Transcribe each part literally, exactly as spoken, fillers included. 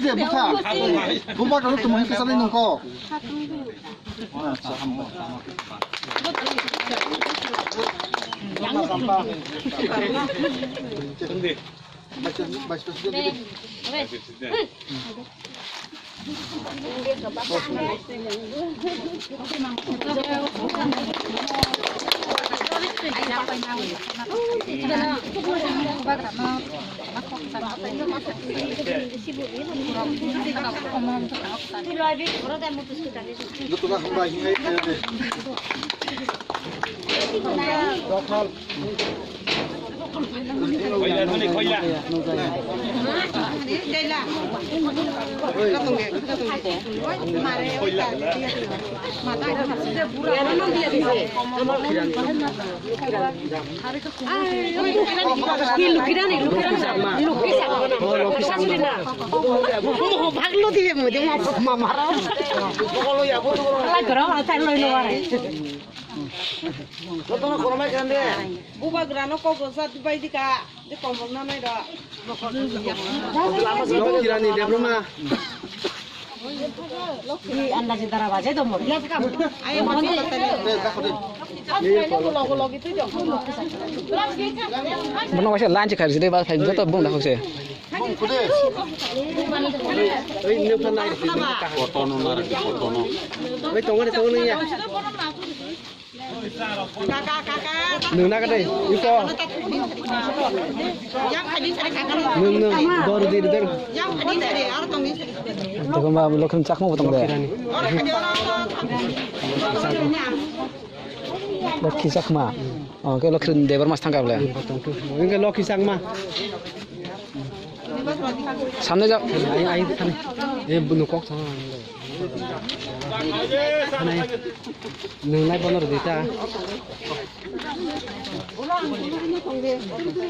Bwkha. Bubagrano tongmani kwchangni nungkho. Acha, hambai. Vice President. Bubagrano kok rwjak bai di ka, de kombol na nai rw. Lokkirani Debbarma. Andaje dara baje do mor. Bono waisa lunch kharjide ba khai joto bung dakhok se. Kotono nara kotono. Oi, tongo de, tongo ya. Nwng na kadai, iko. Nwng, nwng, dor, dir, dir. Tokon ba, lokhin chakma bo tong de. Lokhi chakma. Oh, ke lokhin Debbarma thangka bole. Nwng ke lokhi chakma. Samne jao. Ai, ai, thani. E, bunu kok thang. Thani. Nwng nai bono rwdi ta.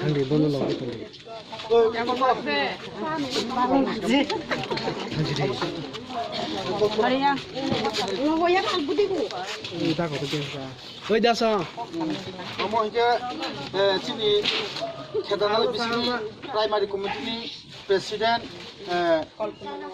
Thangdi bono lo. Thangdi. Oi, daso. Omo hingke, eh, chini Khedanali bisini primary committee ni president, eh,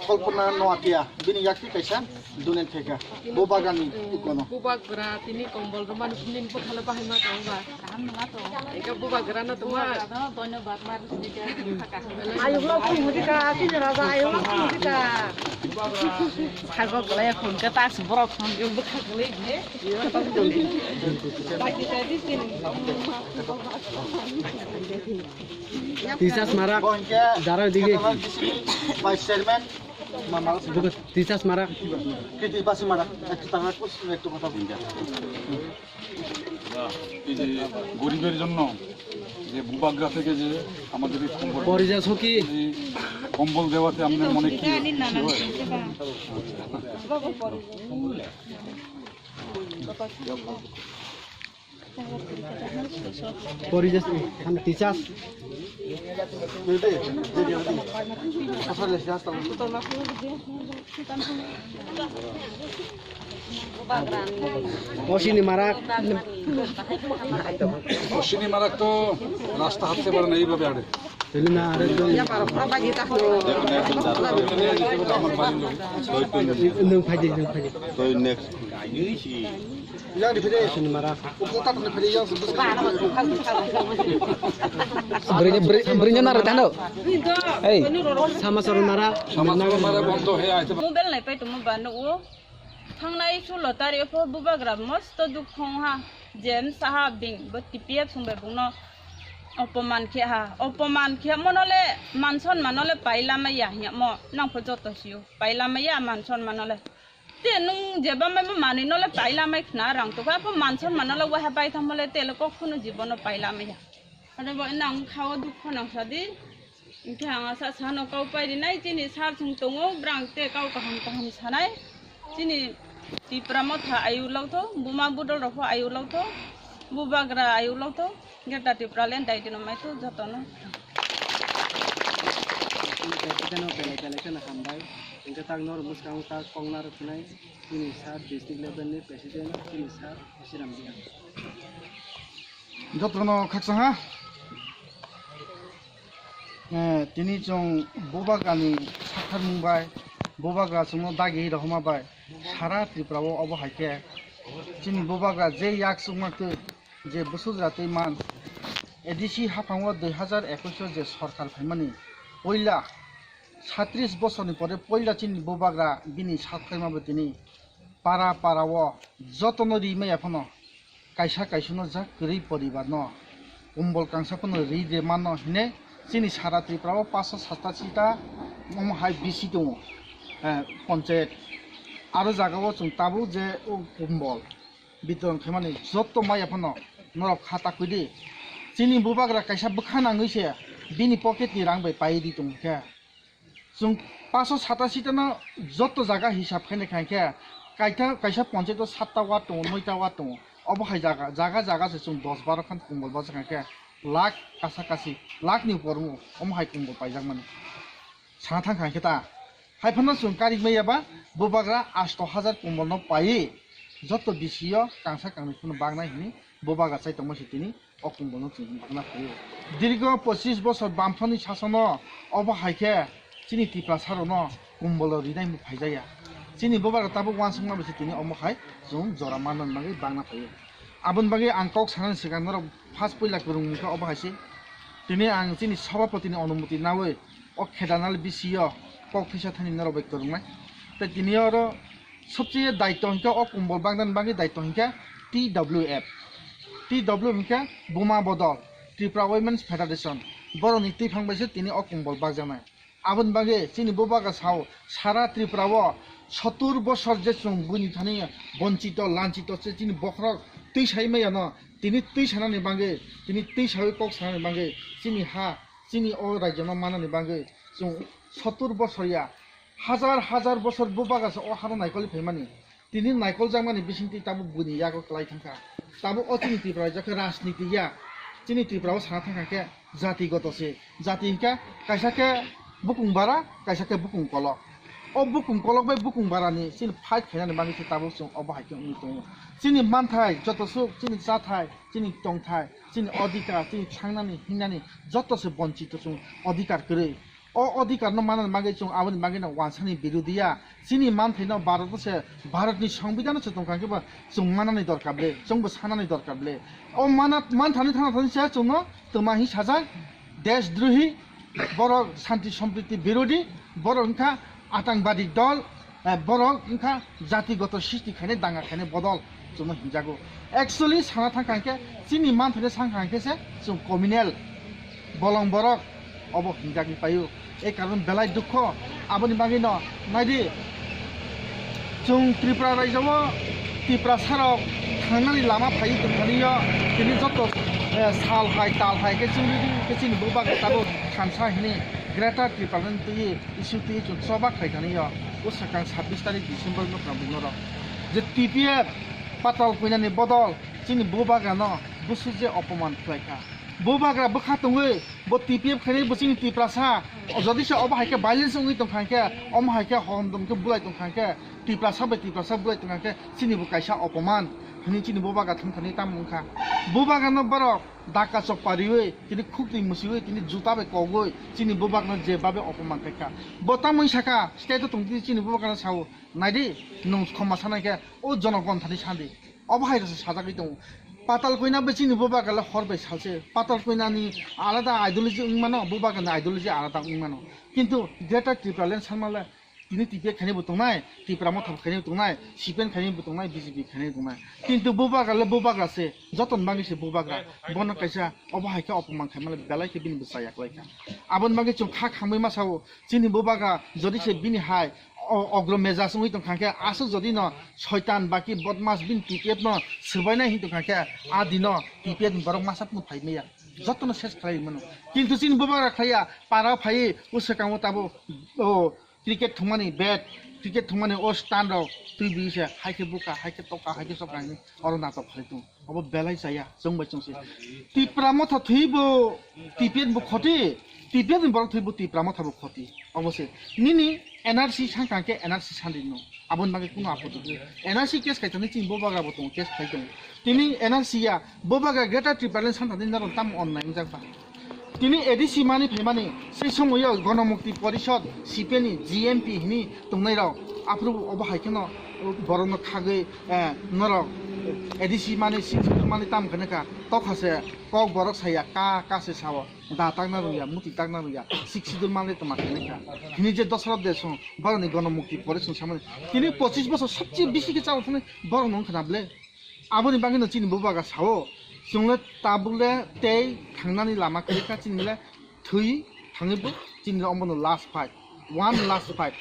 Kalpana Noatia, bini yakti kaisa donate khaika. Bubagrani ikono. Bubagra tini kombol rwmani phunini bwkhalo bahai ma tong ba? Kaham nungya to. Eka Bubagrano tongma. Bubagrano dhonyobad ma rwsini kha kaham. Ayuklo khum hudi ka, chini raja ayuklo khum hudi ka. Sago glai khum ka tas borok khum yung bwkha glai ne. Teachers marak. Bo hingke Dara digi. Vice chairman. Teachers marak. Kiti basi marak. Ektu tangak kus, ektu kota bunja. এই যে গরিবের জন্য যে বুবাগ্রা থেকে যে আমাদের এই কম্বল, পরিযায়ী সখী। এই কম্বল দেওয়াতে আপনার মনে কি খুশি হয়? Pori jas, kan teachers. Osini marak. Osini marak to rasta hatte pare na, eibabe are. Teli na, are to. Nwng phaidi, nwng phaidi. Yang di pede. Sini mara. Beri, beri, beri nyana re tano. Hey. Sama soro nara. Sama soro nara bondo he aite. Mobile nai pai tongma ba no o. Thangnai sulo tari pho bubagra mosto dukhu ha. Jem saha bing bo T P F sung bai bung no. Opoman khe ha. Opoman khe mo no le manson mano le paila maya ya mo. Nang pho joto siyo. Paila maya manson mano le. Te nwng jeba mai bo manwi no le paila mai khna rang to kha, pho manson mano le waha pai thamo le te le kok phano jibono paila mai ya. Aro bo nang khawa dukho nang sadi. Hingke ang asa sano kau pai rinai chini sar sung tongo, brang te kau kaham kaham sanai. Chini Tipra motha ayu lok tho, buma budol rok pho ayu lok tho, bubagra ayu lok tho. Greater Tipraland daitino maitu jotono. President o belai belai kheno hambai. Hingke tak noro mwskango tak kongna rwkhnai chini sir district level ni president chini sir Hasiram Biyang. Jotono khaksa ha. Eh, tini chwng bubagrani sakharmung bai, bubagra chwngno dagi rohorma bai, sara Tripura o obo hai khe chini bubagra je yak chukma twi je bwswk jora twi man, A D C haphango dui hazar ekwis o je sorkar phaimani puila satris bosorni pore puila chini bubagra bini sak phaima bai tini para para o jotono ri maya phano kaisa kaisa no jak kwrwi poribar no kumbol kangsa phano ri de mano hine chini sara Tripura o paso sata sita omo hai bisi tongo, eh, ponchayat aro jaga o chwng tabuk je o kumbol bitoron khaimani jotto maya phano norok kha ta kwidi chini bubagra kaisa bwkha nangwi se bini pocket ni rang bai pai di tong khe. Chwng paso sata sita no joto jaga hisab khaina khankhe kaitha kaisa ponchayat o satta ward tongo, noita ward tongo. Obo hai jaga, jaga jaga se chwng dos baro khan kumbol bachakha khe lakh kasa kasi, lakh ni upor wngo. Omo hai kumbol paijak mani. Sana thang khankhe ta. Hai phano chwng karik maya ba bubagra asto hajar kumbol no pai. Joto bisi o kangsa kangni phano bagnai hini bubagra chai tongma se tini o kumbol no chwng nukna phaio. Dirgo pochis bosor bamphani sasono obo hai khe chini Tiprasa rokno kumbolo rinai mung phaijaya. Chini bubagra tabuk uansukma bai se tini omo hai chwng jora manna bagwi bagna phaio. Aboni bagwi ang kok sanani swkang norok first puila kwrwngmung khe obo hai se. Tini ang chini sabhapotini onumoti nawi o khedanal bisi o kok thwisa thani norok bai kwrwngnai. Tei tini oro sobcheye daitto hinkhe o kumbol bagdan bagwi daitto hinkhe T W F. T W F hinkhe Buma Bodol, Tripura Women's Federation. Borokni twiphang bai se tini o kumbol bagjaknai. Aboni bagwi chini bubagra sao sara Tripura o sottur bosor je chwng buini thani bonchito, lanchito se chini bokhorok twi sai maya no, tini twi sanani bagwi, tini twi sawi kok sanani bagwi chini ha, chini o rajyo no manani bagwi chwng sottur bosor ya, hajar hajar bosor bubagra se o hano naikolwi phaimani. Tini naikoljakmani bisingtwi tabuk buini yago kwlai thangkha. Tabuk o chini Tripura rajyo khe rajniti ya. Chini Tripura o sana thangkha khe jatigoto se. Jati hinkhe kaisa khe bukung bara, kaisa khe bukung kolok. O bukung kolok bai bukung barani chini fight khainani bagwi se tabuk chwng obo hai khe wngwi tongo. Chini manthai joto suk, chini chathai, chini tongthai, chini odhikar, chini thangnani, hingnani joto se bonchito chwng odhikar kwrwi. O odhikar no manani bagwi chwng aboni bagwi no wansani birodhiya. Chini manthai no Bharat se, Bharat ni Songbidan se tongkha khe bo chwng manani dorkar le, chwng bo sanani dorkar le. O mana, manthani thana thani se chwng no twma hi sajak, deshdrohi, borok shanti sompriti birodhi, borok wngkha atangbadik dol, eh, borok wngkha jatigoto srishti khainai, danga khainai bodol chwngno hinjago. Actually sana thangkha hinkhe chini manthai no sangkha hinkhe se chwng communal bolong borok obo hinjagwi paio. E karon belai dukho. Aboni bagwi no naidi chwng Tripura rajyo o Tiprasa rok thangnani lama phaiwi tongthani o tini joto, eh, sal hai tal hai khe chwng ridi khe chini bubagra tabuk thansa hini Greater Tipraland twi issue twi chwng choba khlai thani o. O swkang sabbish tarik December no pramwi norok je T P F patal koinani bodol chini bubagra no bwswk je opoman khlai kha. Bubagra bwkha tongwi bo T P F khainai bo chini Tiprasa, o jodi se obo hai khe violence wngwi tongkha hinkhe, omo hai khe hom dom khe bulai tongkha hinkhe, Tiprasa bai Tiprasa bulai tongkha hinkhe chini bo kaisa opoman hwnwi chini bubagra thang thani tamo wngkha. Bubagra no borok daka chokpa riwi, tini khuk twi mwswiwi, tini juta bai kogwi chini bubagno je babe opoman khaikha. Bo tamoni saka state o tongdi chini bubagno sao, naidi nwng khoma sanai khe o jonogon thani sandi. Obo hai rwsa sajagwi tongo. Patal koina bai chini bubagale hor bai salse. Patal koinani alada ideology wngmano, bubagani ideology alada wngmano. Kintu Greater Tipraland sanmale Tini T P F khainai bo tongnai, Tipra Motha bo khainai bo tongnai, C P M khainai bo tongnai, B J P khainai bo tongnai. Kintu bubagra le bubagra se, joto ni bagwi se bubagra. Bono kaisa obo hai khe opoman khaimale belai khe bini bwsa yaklai kha. Aboni bagwi chwng kha khamwi masa o, chini bubagra jodi se bini hai o-, ogro mejaj wngwi tong kha khe, aswk jodi no soitan baki bodmas bini T P F no swbainai hin tong kha khe, a dino T P F ni borok masa phano phai maya. Joto no ses khlai mano. Kintu chini bubagra khlaiya, para phai o swkang o tabo o cricket thumani bat, cricket thumani o stand rok twi bwi se, hai khe buka, hai khe toka, hai khe sokra hinwi oro natok khlai tongo. Obo belai chaya, chwng bai chwng se. Tipra Motha thwi bo T P F bo khoti, T P F ni borok thwi bo Tipra Motha bo khoti. Obo se. Nini N R C sang kang khe N R C sandi no. Aboni bagwi kuno apot gwi. N R C case khai thani chini bubagra bo tongo, case khai tongo. Tini N R C ya, bubagra Greater Tipraland sang thani norok tamo onnai wngjak ba. Tini A D C mani phaimani sei somoyo Gonomukti Porishod C P M ni G M P hini tongnai rok aphuru obo hai kheno borokno khagwi, eh, norok A D C mani sixth schedule mani tam khe nokha tokha se kok borok saya ka ka se sao da takna rwya muti takna rwya sixth schedule mani tongma khe nokha hini je dosra de song borokni Gonomukti Porishod samani tini pochis bosor sobse bisi khe chao thani borok nung khna ble. Aboni bagwino chini bubagra sao, chwngno tabukle tei thangnani lama kwrwi kha, chini le thwi thangwi bo chini omono last fight, one last fight.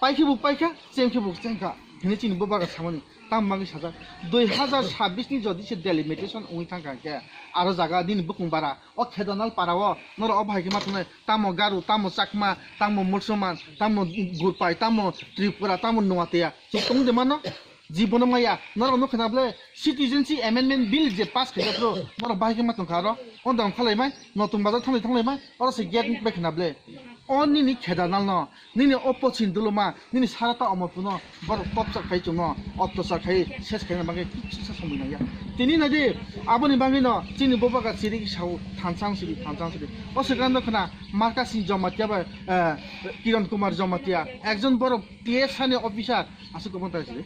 Paikhe bo paikha, chengkhe bo chengkha, hwnwi chini bubagra samani. Tamo bagwi sajak, dui hazar sabbish ni jodi se delimitation wngwi thangkha khe, aro jaga nini bukung bara, o Khedanal para o, norok o bahai khe ma thungnai, tamo Garu, tamo Chakma, tamo Musulman, tamo Gurpai, tamo Tripura, tamo Nuatia, chwng tong de mano? Jibono maya, norok nukha na ble Citizenship Amendment Bill je pass khaijak bro, norok bahai khe ma tongkha aro, o dam khalaimai, Notun Bazar thanglai thanglai mai, oro se gate bai khna ble. O nini Khedanal no, nini o Pochin Duluma, nini Sarata Omorpur no, borok topchak khai chwngno, ottachar khai, ses khaina bagwi kichu sa somoi nangya. Tini nadi, aboni bagwi no, chini bubagra chiri sao, thansang siri, thansang siri. O se gando khna, Markasing Jamatia bai, eh, Kiran Kumar Jamatia, ekjon borok T S A ni officer, aswk kwbangma tai siri.